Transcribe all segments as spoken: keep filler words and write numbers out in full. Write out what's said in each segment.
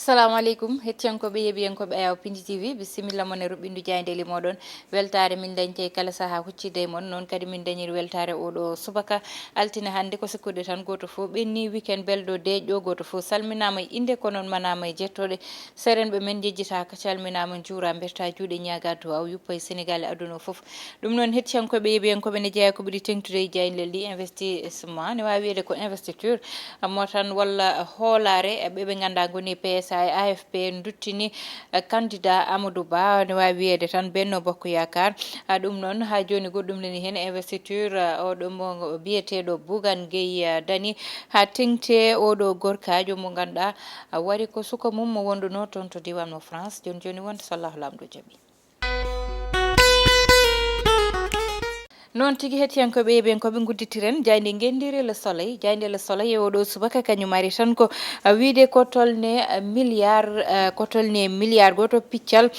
Assalamu aleykum, hettiyankooɓe, yeeɓiyankooɓe Ayaw Pindi T V, bisimilla mon e ruɓɓindu jaayndeeli mooɗon. Weltaare min dañte kala sahaa huccitde e mon, noon kadi min dañiri weltaare oo ɗoo subaka altine hannde. Ko sikkude tan gooto fof ɓenni weekend belɗo deeƴɗo, gooto fof salminaama e innde, ko noon manaama e jettooɗe. Seerenɓe men njejjitaaka, calminaama, njuuraa, mbertaa juuɗe, ñaagaa duwaaw, yuppa e Senegaal e aduna o fof. Ɗum noon, hettiyankooɓe, yeeɓiyankooɓe, ne jeyaa ko ɓuri teeŋtude e jaayndeeli ɗi, investissement, ne waawi wiyeede ko investiture, mo tan walla hoolaare, ɓe ɓe nganndaa ngoni P S A e A F P nduttini, eh, candidat Amadou Ba, ne waawi wiyeede tan Benno Bokk Yaakaar. Ah, ɗum noon, haa jooni goɗɗum nani heen, investiture, ah, oɗo mo biyeteeɗo Bougane Gueye, ah, Dany, haa teeŋti oɗo gorkaajo mo ngannduɗaa, ah, wari ko suka mum mo wonduno toon to diiwaan mo France. Jooni jooni wonde so Allahu Laamɗo jaɓi. Noon tigi, hettiyankooɓe, yeeɓiyankooɓe, ngudditiren jaaynde ngenndiire Le Soleil. Jaaynde Le Soleil e oɗo subaka kañum ari tan ko, ah, wiide ko tolne, ah, milliard, ah, ko tolne milliard gooto piccal,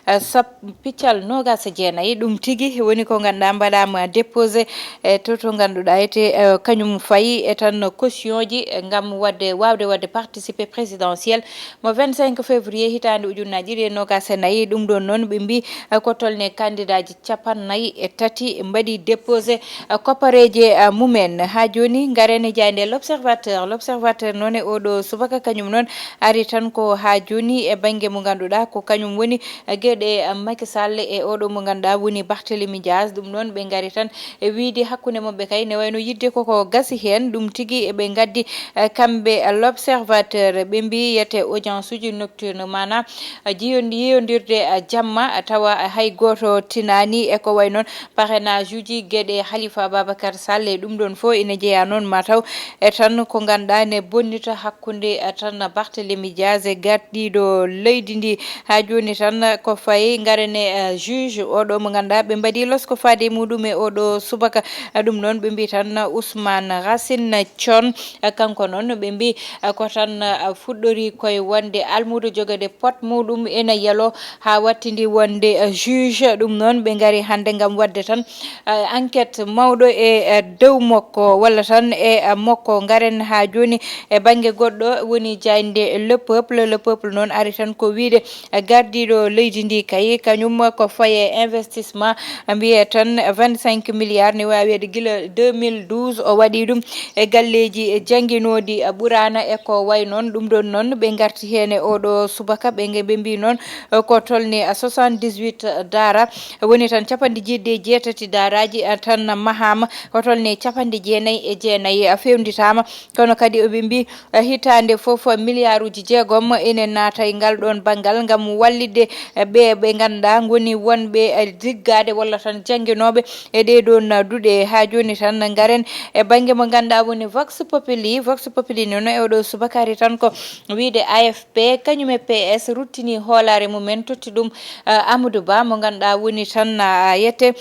ah, sap-, piccal noogaas e jeenayi. Ɗum tigi woni ko ngannduɗaa mbaɗaama déposé, eh, to, to ngannduɗaa ete, eh, kañum fayi e tan cautionji, eh, ngam waɗde, waawde waɗde participé présidentiel mo vingt-cinq février hitaande ujunnaaji ɗiɗi e noogaas e nayi. Ɗum ɗoon noon ɓe mbii, eh, ko tolne kandidaaji cappannayi e tati mbaɗi déposé, eh, koppareeje, eh, mumen. Haa jooni, ngaren e jaaynde L'Observateur. L'Observateur noon e oɗo subaka kañum noon ari tan ko haa jooni e bannge mo ngannduɗaa ko kañum woni, eh, geɗe, eh, Macky Sall e oɗo mo ngannduɗaa woni Barthélémy Dias. Ɗum noon ɓe ngari tan e wiide hakkunde maɓɓe kay ne wayno yidde koko gasi heen. Ɗum tigi eɓe ngaddi, eh, kamɓe, eh, L'Observateur, ɓe mbii yiyete audience uji nocturne, maanaa, eh, jiyondi-, yiyondirde, eh, jamma, eh, tawa, eh, hay gooto tinaani e ko wayi noon parrainage uji geɗe Khalifa Babacar Sall. E ɗum ɗoon fof ina jeyaa noon mataw e tan ko ngannduɗaa ne bonnita hakkunde, eh, tan Barthélémy Dias e gardiiɗo leydi ndi. Haa jooni tan ko fayi ngaren e, eh, juge oɗo mo ngannduɗaa ɓe mbaɗi losko faade e muɗum e oɗo subaka. Eh, ɗum noon ɓe mbii tan Ousmane Racine Thion, eh, kanko noon ɓe mbii, eh, ko tan, eh, fuɗɗori koye wonde almuudo jogade pot muɗum ena yalo haa wattindi wonde, eh, juge. Ɗum noon ɓe ngari hannde ngam waɗde tan, eh, enquête mawɗo e, eh, dow makko walla tan e, eh, makko. Ngaren haa jooni e bannge goɗɗo woni jaaynde Le Peuple. Le Peuple noon ari tan ko wiide, eh, gardiiɗo leydi ndi kay kañum ko faye investissement, mbiye tan vingt-cinq milliards ne waawi wiyeede gila deux mille douze o waɗi ɗum e galleeji jannginooɗi, eh, ɓuraana e ko wayi noon. Ɗum ɗoon noon ɓe ngarti heen e oɗo subaka ɓe nge-, ɓe mbii noon, eh, ko tolni, eh, soixante-dix-huit daara, woni tan capanɗe jeeɗiɗi e jeetati daaraaji, eh, tan mahaama, ko tolni capanɗe jeenayi e jeenayi, eh, fewnditaama. Kono kadi oɓe mbii, eh, hitaande fof miliyaaruuji jeegom ene naata e ngal ɗoon banngal ngam wallitde, eh, ɓe ɓe ngannduɗaa ngoni wonɓe, eh, liggaade walla tan jannginooɓe e ɗee ɗoon duɗe. Haa jooni tan ngaren e bannge mo ngannduɗaa woni Vox Populi. Vox Populi noon e oɗo subaka ari tan ko wiide A F P kañum e P S ruttini hoolaare mumen, totti ɗum, eh, Amadou Ba mo ngannduɗaa woni tan, ah, yette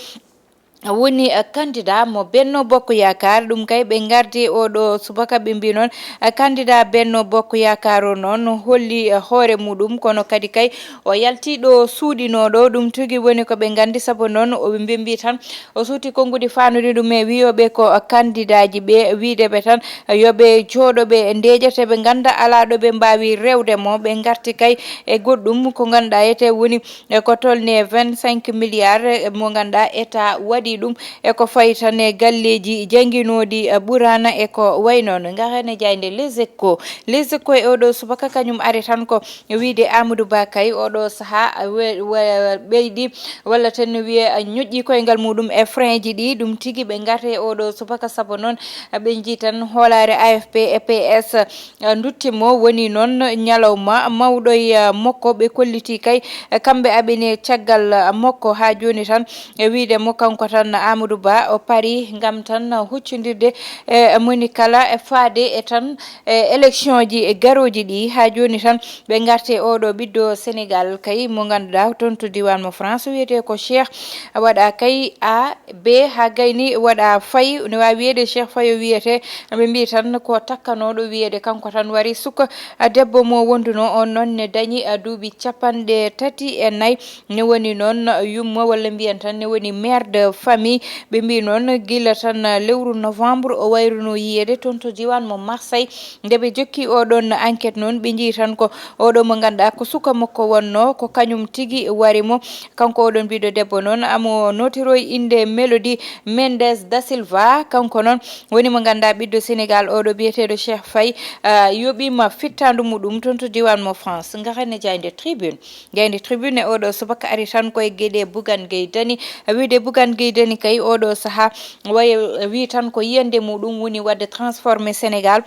woni, eh, candidat mo Benno Bokk Yaakaar. Ɗum kay ɓe ngardi oɗo subaka ɓe mbii noon, eh, candidat Benno Bokk Yaakaar o noon holli, eh, hoore muɗum, kono kadi kay o yalti ɗo suuɗinooɗo. Ɗum tigi woni ko ɓe nganndi, sabu noon o ɓe mbii tan o suuti konnguɗi faanuɗi ɗum e wiyooɓe ko, eh, candidaaji ɓe, wiide ɓe tan, eh, yo ɓe jooɗo ɓe ndeeƴa te ɓe ngannda alaa ɗo ɓe mbaawi rewde mo. Ɓe ngarti kay e goɗɗum ko ngannduɗaa ete woni e ko tolni e vingt-cinq milliards, e mo ngannduɗaa État waɗi ɗum, e ko fayi tan e galleeji jannginooɗi, e ɓuraana e ko wayi noon. Ngaren e jaaynde Les Échos. Les Échos e oɗo subaka kañum ari tan ko wiide Amadou Ba kay oɗo sahaa we-, we-, ɓeydi walla tan wiye ñoƴƴi koyngal muɗum e frein ji ɗi. Ɗum tigi ɓe ngarte e oɗo subaka, sabu noon ɓe njii tan hoolaare A F P e P S. Eh, ndutti mo woni noon ñalawma mawɗo e, eh, makko ɓe kolliti kay, eh, kamɓe aɓene caggal, eh, makko haa jooni tan, e wiide mo kanko tan Amadou Ba o pari ngam tan huccondirde, eh, moni kala e faade e tan, eh, élection ji e garooji ɗi. Haa jooni tan ɓe ngarte oɗo ɓiɗɗo Sénégal kay mo ngannduɗaa toon to diiwaan mo France wiyetee ko Cheikh, waɗa kay a be haa gayni waɗa fayi, ne waawi wiyeede Cheikh Faye o wiyetee, ɓe mbii tan ko takkanooɗo wiyeede kanko tan wari suka, a, debbo mo wonduno on noon ne dañi, a, duuɓi capanɗe tati e nayi, ne woni noon yumma walla mbiyen tan ne woni mère de Pami. Ɓe mbi noon gila tan lewru novembre o wayruno yiyeede toon to diwan mo Marseille. Nde ɓe jokki oɗon enquête noon, ɓe njii tan ko oɗo mo ngannduɗaa ko suka makko wonno, ko kañum tigi wari mo. Kanko oɗon ɓiɗɗo debbo noon, amo notiroy innde Melody Mendes da Silva. Kanko noon woni mo ngannduɗaa ɓiɗɗo Sénégal oɗo biyeteeɗo Cheikh Faye, ah, yoɓiima fittaandu muɗum toon to diwan mo France. Ngaren e jaaynde Tribune. Jaaynde Tribune e oɗo subaka ari tan koye geɗe Bougane Gueye Dany. Wiide Bougane Gueye Dany kay oɗo saha waye wi tan ko yiyande muɗum woni wadde transformé Sénégal.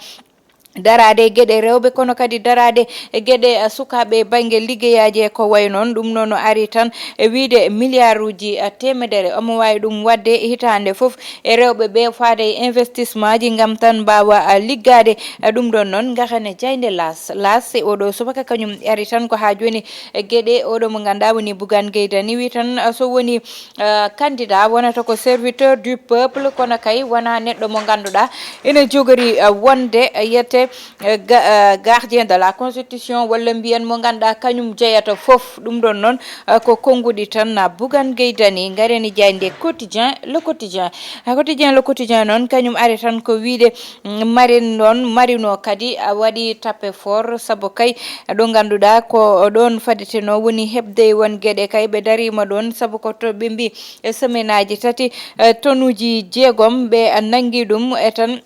Daraade e geɗe rewɓe, kono kadi daraade e geɗe, eh, sukaaɓe e bannge liggeyaaji e ko wayi noon. Ɗum noon o ari tan e wiyde milliard uji, eh, teemedere. Omo waawi ɗum waɗde hitaande fof e rewɓe ɓe faade e investissement ji ngam tan mbaawa, eh, liggaade. Eh, ɗum ɗoon noon, ngahen e jaaynde Laas. Laas e oɗo subaka kañum ari tan ko haa jooni e geɗe oɗo mo ngannduɗaa woni Bougane Gueye Dany wi tan, eh, so woni eh, candidat wonata ko serviteur du peuple, kono kay wona neɗɗo mo ngannduɗaa ene jogori, eh, wonde, eh, yiyete, eh, ga-, eh, gardien de la constitution, walla mbiyen mo ngannduɗaa kañum jeyata fof. Ɗum ɗoon noon, eh, ko konnguɗi tan na Bougane Gueye Dany. Ngaren e jaaynde Quotidien, Le Quotidien. Eh, Quotidien, Le Quotidien noon kañum ari tan ko wiyde, mm, Marine noon, Marine o kadi a waɗi tappe fort, sabu kay ɗo ngannduɗaa ko ɗoon fadeteno woni heɓde e won geɗe kay ɓe dariima ɗoon, sabu ko to ɓe mbi e semaine aji tati, eh, tonuuji jeegom ɓe nanngi ɗum e tan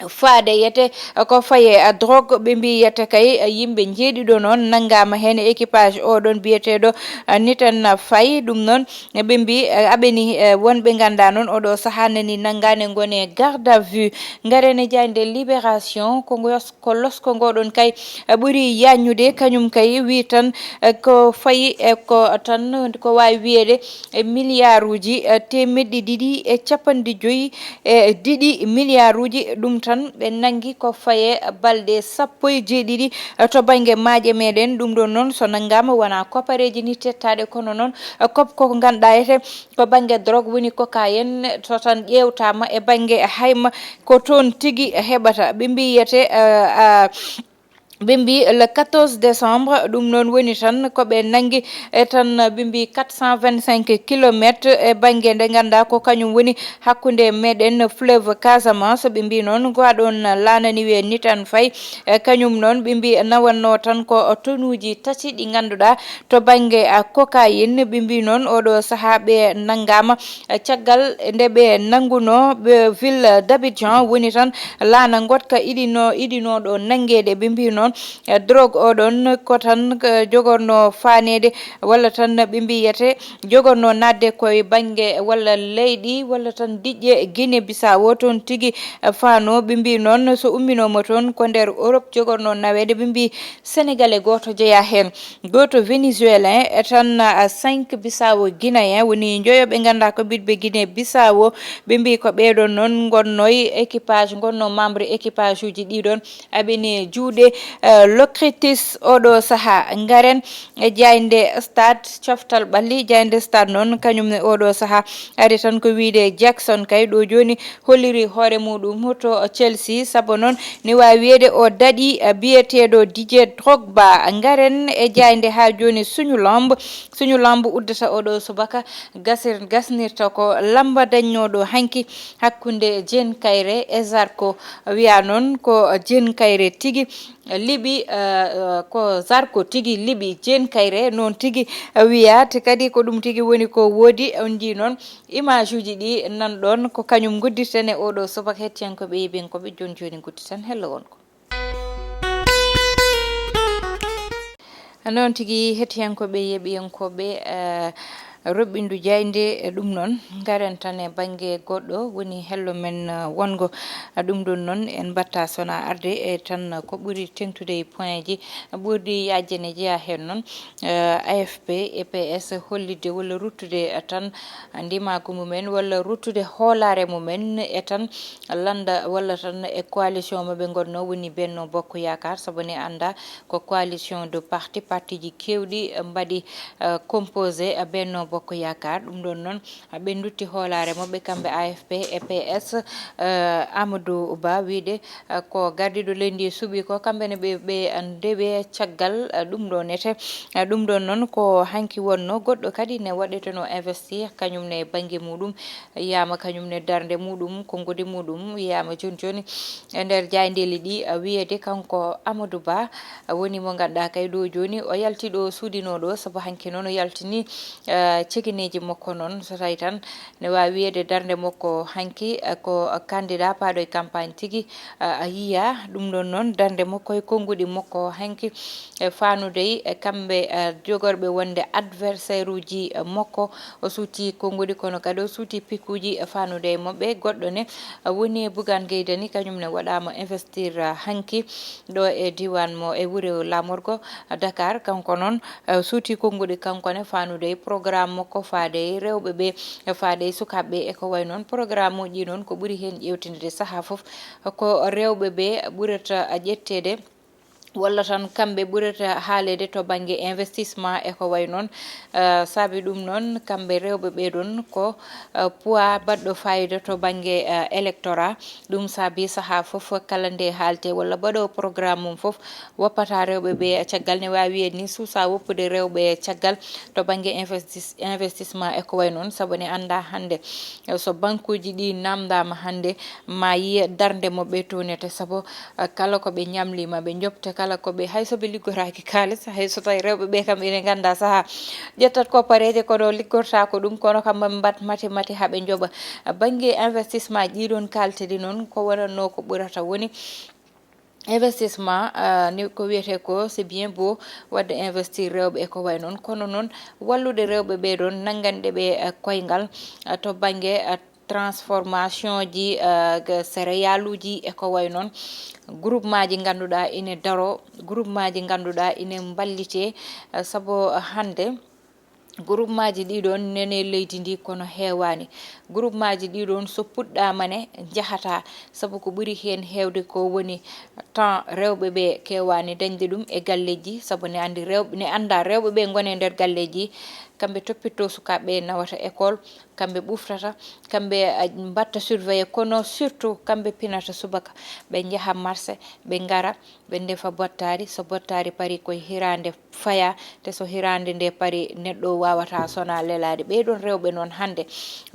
faade yiyete ko faye, eh, drogue ɓe mbi yiyete kay, eh, yimɓe njeeɗiɗo noon nanngaama heen e équipage oɗon biyeteeɗo, eh, Nitan Faye. Ɗum noon, eh, ɓe mbi, eh, aɓeni, eh, wonɓe ngannduɗaa noon oɗo sahaa nani nanngaane ngone garde à vue. Ngaren e jaaynde Libération, ko ngo Ko losko ngoɗon kay, eh, ɓuri yaññude, kañum kay wi tan, eh, ko fayi e ko tan ko waawi wiyeede e milliard uji, eh, teemeɗɗe ɗiɗi e capanɗe joyi e ɗiɗi milliard uji. Ɗum tan ɓe nanngi ko faye balɗe sappo e jeeɗiɗi, eh, to bannge maaje meɗen. Ɗum ɗoon noon so nanngaama wona kopareeji ni tettaaɗe, kono noon, eh, kop ko ngannduɗaa ete ko bannge drogue woni cocaïne, so tan ƴeewtaama e bannge hayma ko toon tigi heɓata. Ɓe mbi yiyete, eh, ah, ɓe mbi le quatorze décembre, ɗum noon woni tan ko ɓe nanngi e tan ɓe mbi quatre cent vingt-cinq kilomètres e bannge nde ngannduɗaa ko kañum woni hakkunde meɗen fleuve Casamance. Ɓe mbi noon ko aɗon laanani wiye Nitan Faye, e kañum noon ɓe mbi nawatno tan ko tonuuji tati ɗi ngannduɗaa to bannge, ah, cocaïne. Ɓe mbi noon oɗo sahaa ɓe nanngaama, ah, caggal nde ɓe nanngunoo ɓe ville d'Abidjan, woni tan laana ngoɗka iɗino, iɗinooɗo nanngeede. Ɓe mbi noon, eh, drogue oɗon ko tan, eh, jogorno faaneede walla tan ɓe mbi yiyete jogorno naatde koye bannge walla leyɗe walla tan diƴƴe Guinée Bissau toon tigi, eh, faano. Ɓe mbi noon so umminooma toon ko nder Europe jogorno naweede. Ɓe mbi Sénégalais gooto jeyaa heen. Gooto Vénézuélien e tan, ah, cinq Bissau Guinéen woni njoyo ɓe ngannduɗaa ko ɓiɗɓe Guinée Bissau. Ɓe mbi ko ɓeeɗo noon ngonnoy équipage, ngonno membre équipage uji ɗiɗon aɓeni juuɗe, eh, Locritis oɗo sahaa. Ngaren e jaaynde Stade, coftal ɓalli, jaaynde Stade noon kañum ne oɗo sahaa ari tan ko wiyde Jackson kay ɗo jooni holliri hoore muɗum to Chelsea, sabu noon ne waawi wiyeede o daɗi, eh, biyeteeɗo Didier Drogba. Ngaren e jaaynde haa jooni Suñu Lamb. Suñu Lamb uddata oɗo subaka gasir-, gasnirta ko lamba dañnooɗo hanki hakkunde Diène Kairé e Zarko. Wiya noon ko Diène Kairé tigi liɓi, eh, eh, ko Zarko tigi liɓi Diène Kairé, noon tigi wiya. Te kadi ko ɗum tigi woni ko woodi. On njii noon image uji ɗi nan ɗoon, ko kañum nguddirten e oɗo subaka. Hettiyankooɓe, yeɓiyankooɓe, jooni jooni ngudditen hello wonko. Noon tigi, hettiyankooɓe, yeɓiyankooɓe, eh, roɓɓindu jaaynde, eh, ɗum noon, ngaren tan e bannge goɗɗo woni hello men, eh, wongo. Eh, ɗum ɗoon noon, en mbaɗta sona arde e tan ko ɓuri teŋtude e point ji ɓurɗi yaajde ne jeyaa heen noon, eh, A F P, E P S hollitde walla ruttude, eh, tan ndimaagu mumen walla ruttude hoolaare mumen e tan lannda walla tan e coalition mo ɓe ngonno woni Benno Bokk Yaakaar, sabu ne annda ko coalition de parti, partiji keewɗi mbaɗi, eh, composé, eh, Benno Bokk Yaakaar. Ɗum ɗon noon, ɓe ndutti hoolaare maɓɓe kamɓe A F P e P S, eh, Amadou Ba wiide, eh, ko gardiiɗo leydi ndi suɓi ko kamɓe ne ɓe, ɓe ndewe caggal, eh, ɗum ɗo nete. Eh, ɗum ɗon noon ko hanki wonno goɗɗo kadi ne waɗeteno investir kañum ne bannge muɗum, yiyama kañum ne darnde muɗum, konngudi muɗum, yiyama jooni jooni e nder jaayndeeli ɗi, eh, wiyede kanko Amadou Ba, eh, woni mo ngannduɗaa kay ɗo jooni o yalti ɗo suudinoo ɗo, sabu hanki noon o yaltini, eh, cekineeji makko noon, so tawi tan ne waawi wiyede darnde makko hanki, eh, ko candidat paaɗo e campagne tigi, eh, a yiya ɗum ɗon noon darnde makko e konngudi makko hanki, eh, faanude e kamɓe, eh, jogorɓe wonde adversaire uji, eh, makko. O suuti konngudi kono kadi o suuti pikuuji, eh, faanude e maɓɓe. Goɗɗo ne, eh, woni Bougane Gueye Dany, kañum ne waɗaama investir, eh, hanki ɗo e diiwaan mo e wuro laamorgo, eh, Dakar. Kanko noon, eh, suuti konngudi kanko ne faanude e programme makko faade e rewɓe ɓe, eh, faade e sukaaɓe ɓe e ko wayi noon. Programme uji noon ko ɓuri heen ƴeewtinde sahaa fof ko rewɓe ɓe ɓurata ƴetteede. Walla tan kamɓe ɓurata haaleede to bannge investissement e ko wayi noon. Eh, saabi ɗum noon, kamɓe rewɓe ɓee ɗoon ko, eh, poids baɗɗo fayida to bannge, eh, électorat. Ɗum saabi sahaa fof kala nde haalte walla mbaɗo programme mum fof, woppata rewɓe ɓee caggal, ne waawi wiyede ni suusa woppude rewɓe caggal to bannge investis-, investissement e ko wayi noon, sabu ne annda hannde, eh, so bankuuji ɗi namdaama hannde, ma yiye darnde mo ɓe townete, sabu, eh, kala ko ɓe ñamliima ɓe njoɓte, kala ko ɓe, hay so ɓe liggotaaki kaalis, hay so tawi rewɓe ɓe kam ene ngannda sahaa ƴettat koppareeje kono liggortaako ɗum, kono kam ɓe mbat mate mate haa ɓe njoɓa. Bannge investissement ji ɗi ɗoon kaalteɗi noon, ko wonatnoo ko ɓurata woni investissement, ah, ni ko wiyetee ko c'est bien beau waɗde investir rewɓe e ko wayi noon, kono noon wallude rewɓe ɓee ɗoon nannganɗe ɓe, ah, koyngal, ah, to bannge, ah, transformation ji, ah, ga céréales uji e ko wayi noon. Groupement ji ngannduɗaa ine daro, groupement ji ngannduɗaa ine mballitee, ah, sabu hannde groupement ji ɗi ɗoon nene leydi ndi kono heewaani. Groupement ji ɗi ɗoon so puɗɗaama ne njahata, sabu ko ɓuri heen heewde ko woni temps rewɓe ɓe keewaani dañde ɗum e galleeji, sabu ne anndi rewɓe, ne annda rewɓe ɓe ngone nder galleeji, kamɓe toppitto sukaaɓe ɓe nawata école, kamɓe ɓuftata, kamɓe, ah, mbatta surveiller, kono surtout kamɓe pinata subaka, ɓe njaha marché, ɓe ngara, ɓe ndefa bottaari, so bottaari pari koye hiraande faya, te so hiraande nde pari neɗɗo waawata sona lelaade. Ɓee ɗoon rewɓe noon hannde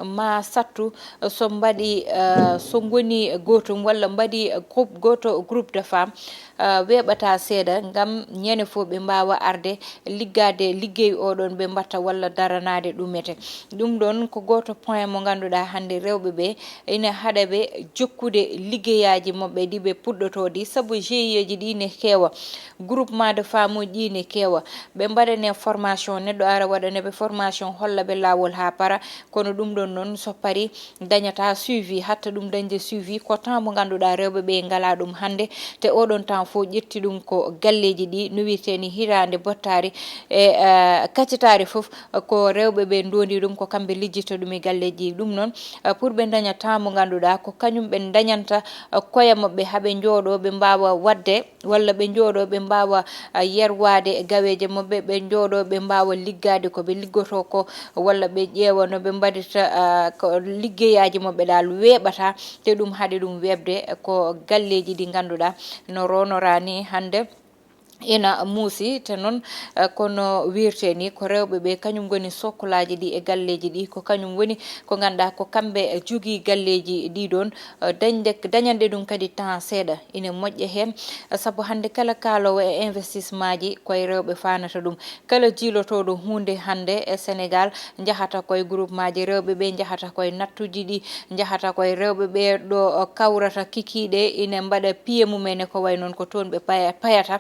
ma sattu so mbaɗi, eh, so ngoni gootum walla mbaɗi groupe gooto, groupe de femmes, eh, weeɓata seeɗa ngam ñande fof ɓe mbaawa arde liggaade liggey o ɗoon ɓe mbatta walla daranaade ɗumete. Ɗum ɗoon ko gooto point mo ngannduɗaa hannde rewɓe ɓe ina haɗa ɓe jokkude liggeyaaji maɓɓe ɗi ɓe puɗɗotoo ɗi, sabu G I E ji ɗi ne keewa, groupement de femmes uji ɗi ne keewa. Ɓe mbaɗane formation, neɗɗo ara waɗane ɓe formation, holla ɓe laawol haa para, kono ɗum ɗoon noon so pari dañata suivi, hatta ɗum dañde suivi ko temps mo ngannduɗaa rewɓe ɓe ngalaa ɗum hannde, te oo ɗoon temps fof ƴetti ɗum ko galleeji ɗi, no wiyetee ni hiraande bottaari e, eh, kaccitaari fof ko rewɓe ɓe ndondi ɗum, ko kamɓe lijjita ɗum e galleeji ɗum noon, eh, pour ɓe daña temps mo ngannduɗaa ko kañum ɓe dañanta, eh, koye maɓɓe haa ɓe njooɗoo ɓe mbaawa waɗde walla ɓe njooɗoo ɓe mbaawa, ah, yerwaade e gaweeje maɓɓe, ɓe njooɗoo ɓe mbaawa liggaade ko ɓe liggotoo ko, walla ɓe ƴeewa no ɓe mbaɗirta, ah, ko liggeyaaji maɓɓe ɗaal weeɓata, te ɗum haɗi ɗum weeɓde ko galleeji ɗi ngannduɗaa no roonoraa ni hannde ina muusi, te noon, eh, kono wirtee ni ko rewɓe ɓe kañum ngoni sokkolaaji ɗi e galleeji ɗi, ko kañum woni ko ngannduɗaa ko kamɓe jogii galleeji ɗi ɗoon, eh, dañde, dañande ɗum kadi temps seeɗa ina moƴƴa heen, eh, sabu hannde kala kaaloowo e investissement ji koye rewɓe faanata ɗum. Kala jiilotooɗo huunde hannde e Sénégal njahata koye groupement ji rewɓe ɓe, njahata koye nattuuji ɗi, njahata koye rewɓe ɓe ɗo kawrata kikiiɗe ina mbaɗa piye mumen e ko wayi noon, ko toon ɓe paya-, payata,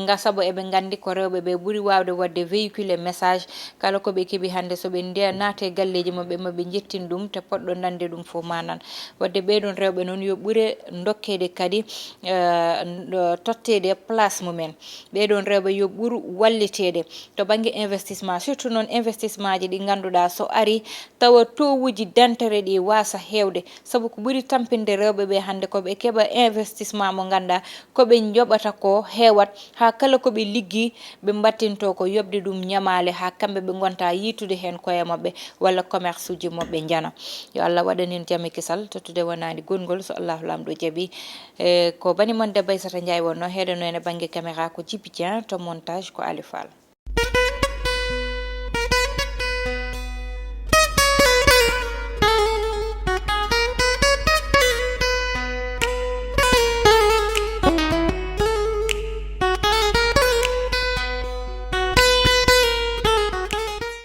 nga sabu eɓe nganndi ko rewɓe ɓe ɓuri waawde waɗde véhiculer message. Kala ko ɓe keɓi hannde so ɓe nde-, naate galleeji maɓɓe, ma ɓe njettin ɗum, te poɗɗo dañde ɗum fof ma nan. Waɗde ɓee ɗoon rewɓe noon yo ɓure dokkeede kadi, eh, n-, totteede place mumen. Ɓee ɗoon rewɓe yo ɓur walliteede to bannge investissement, surtout noon investissement ji ɗi ngannduɗaa so ari tawa taux uji d'intérêt ɗi waasa heewde, sabu ko ɓuri tampinde rewɓe ɓe hannde ko ɓe keɓa investissement mo ngannduɗaa ko ɓe njoɓata ko heewat haa Kala ko ɓe liggi, ɓe mbattinto ko yoɓde ɗum ñamaale haa kamɓe ɓe ngonta yiitude heen koye maɓɓe walla commerce uji maɓɓe njana. Yo Allah waɗanin jam e kisal, tottude wonaani gonngol, so Allahu Laamɗo jaɓi. E, ko bani mon debbo Aissata Ndiaye wonno, heedano en e bannge caméra ko Djiby Dieng, to montage ko Ali Fall.